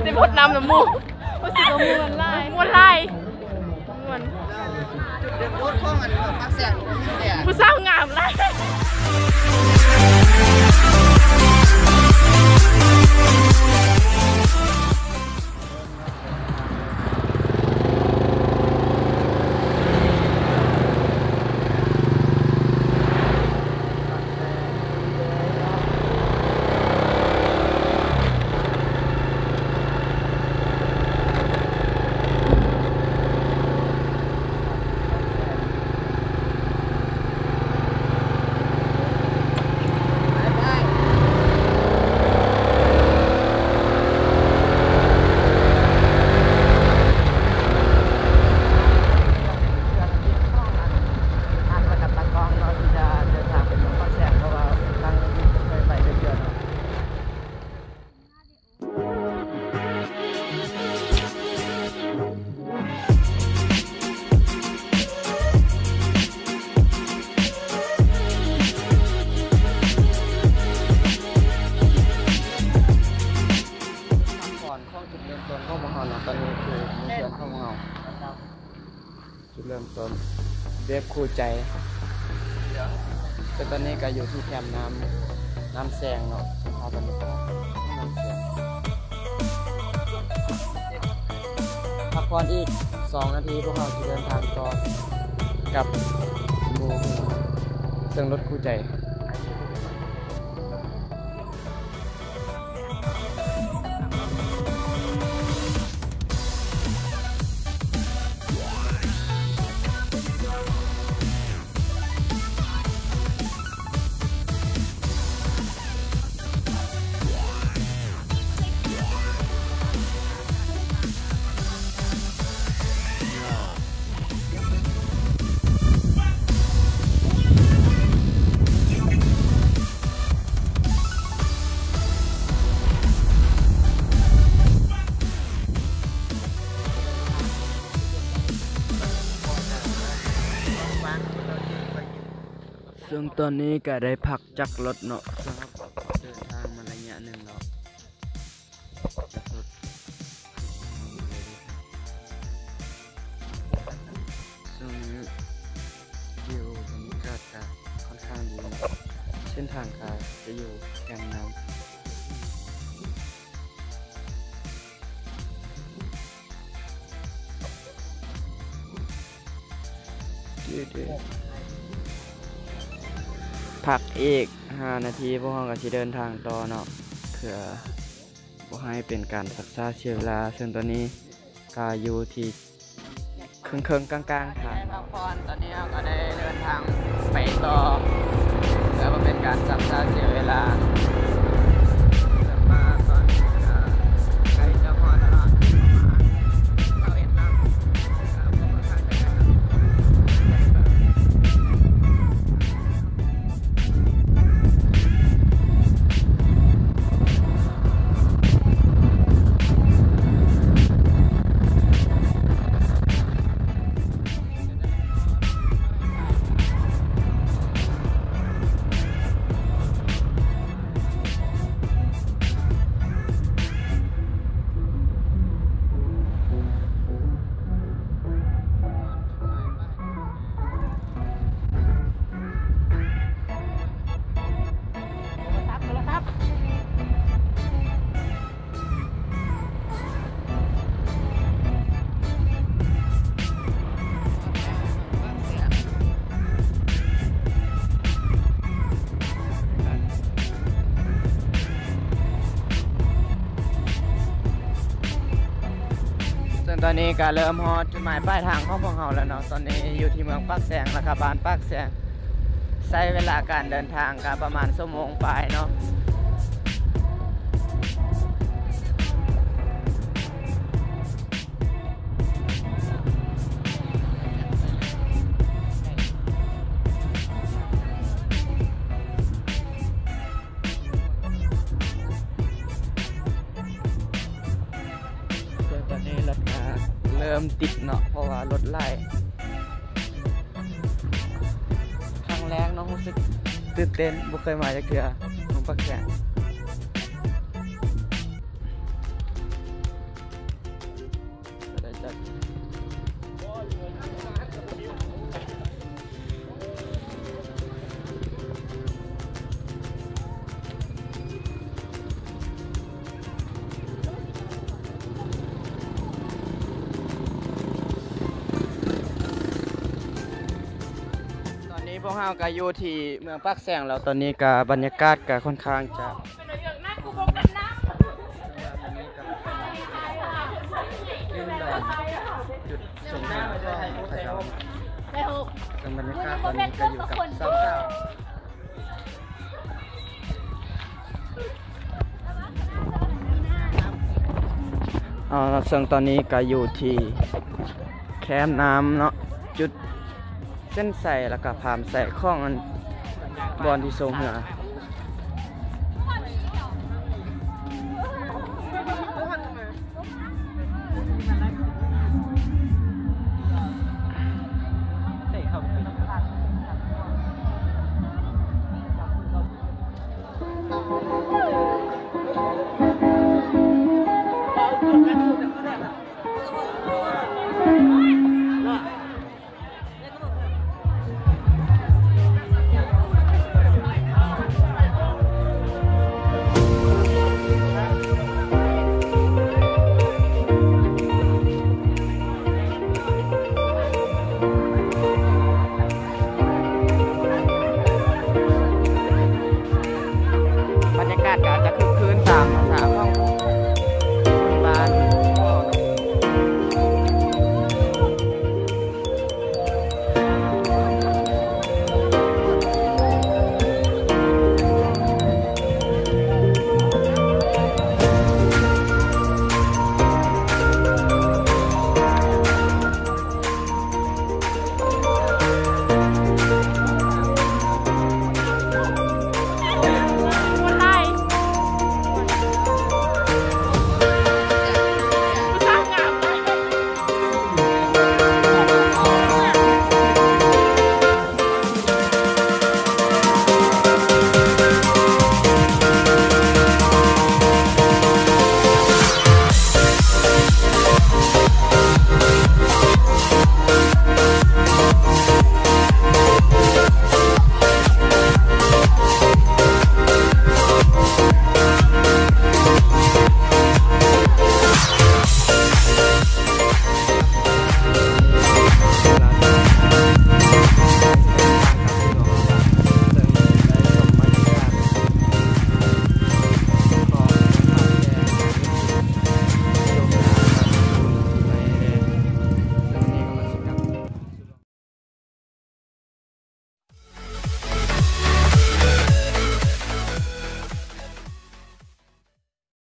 ໄດ້ບົດນຳນຳໝູ່ ຮູ້ສຶກວ່າມ່ວນຫຼາຍ ມ່ວນຫຼາຍ ມ່ວນ ຈຸດເດີນລົດຂອງອັນປາກແຊງ ຜູ້ສາວງາມຫຼາຍ. ຂັ້ນຕອນຂອງຈຸດເລີ່ມຕົ້ນຂອງພວກເຮົາເນາະ ຕອນນີ້ຄືເຮືອນຂອງພວກເຮົາ ຈຸດເລີ່ມຕົ້ນ ເວບຄູ່ໃຈ ແຕ່ຕອນນີ້ກໍຢູ່ທີ່ແຄມນ້ຳ ນ້ຳແຊງເນາະ ພາກັນໄປນ້ຳແຊງ ພັກຜ່ອນອີກສອງນາທີ ພວກເຮົາຊິເດີນທາງຕໍ່ກັບໝູ່ ເຊິ່ງລົດຄູ່ໃຈ. ເຊິ່ງຕອນນີ້ກະໄດ້ພັກຈັກລົດເນາະ ເຊິ່ງເຮົາກະເດີນທາງມາໄລຍະໜຶ່ງແລ້ວ ເຊິ່ງວິວບັນຍາກາດກະຂ້ອນຂ້າງດີເນາະ ເສັ້ນທາງກະຈະຢູ່ແຄມນ້ຳ. ພັກອີກຫ້ານາທີ ພວກເຮົາກະຊິເດີນທາງຕໍ່ເນາະ ເພື່ອບໍ່ໃຫ້ເປັນການຊັກຊ້າເສຍເວລາ ເຊິ່ງຕອນນີ້ກະຢູ່ທີ່ ເຄິ່ງໆ ກາງໆ ທາງ ໄດ້ພັກຜ່ອນ ຕອນນີ້ເຮົາກໍໄດ້ເດີນທາງໄປຕໍ່ ເພື່ອບໍ່ເປັນການຊັກຊ້າເສຍເວລາ ເດີນມາຕອນນີ້ກໍໃກ້ຈະຮອດແລ້ວເນາະ ປະມານຊາວເອັດນາທີ. ເຊິ່ງຕອນນີ້ກະເລີ່ມຮອດຈຸດໝາຍປາຍທາງຂອງພວກເຮົາແລ້ວເນາະ ຕອນນີ້ຢູ່ທີ່ເມືອງປາກແຊງ ແລ້ວກະບ້ານປາກແຊງ ໃຊ້ເວລາການເດີນທາງກະປະມານຊົ່ວໂມງປາຍເນາະ. ເຊິ່ງຕອນນີ້ລົດກະເລີ່ມຕິດເນາະ ເພາະວ່າລົດຫຼາຍ ຄັ້ງແລກເນາະ ຮູ້ສຶກຕື່ນເຕັ້ນ ບໍ່ເຄີຍມາຈັກເທື່ອ ເມືອງປາກແຊງ. ເຮົາກໍຢູ່ທີ່ເມືອງປາກແຊງແລ້ວ ຕອນນີ້ກໍບັນຍາກາດກໍຄ່ອນຂ້າງຈະ ເປັນດອນຈຸດຊົມວິວຂອງເຂົາເຈົ້າ ເຊິ່ງບັນຍາກາດຕອນນີ້ກໍຢູ່ກັບສາວໆ ເຊິ່ງຕອນນີ້ກໍຢູ່ທີ່ແຄມນ້ຳເນາະ ຈຸດເສັ້ນໄຊ ແລ້ວກໍພາມໄຊຂອງອັນ ບ່ອນທີ່ໂຊງເຮືອ.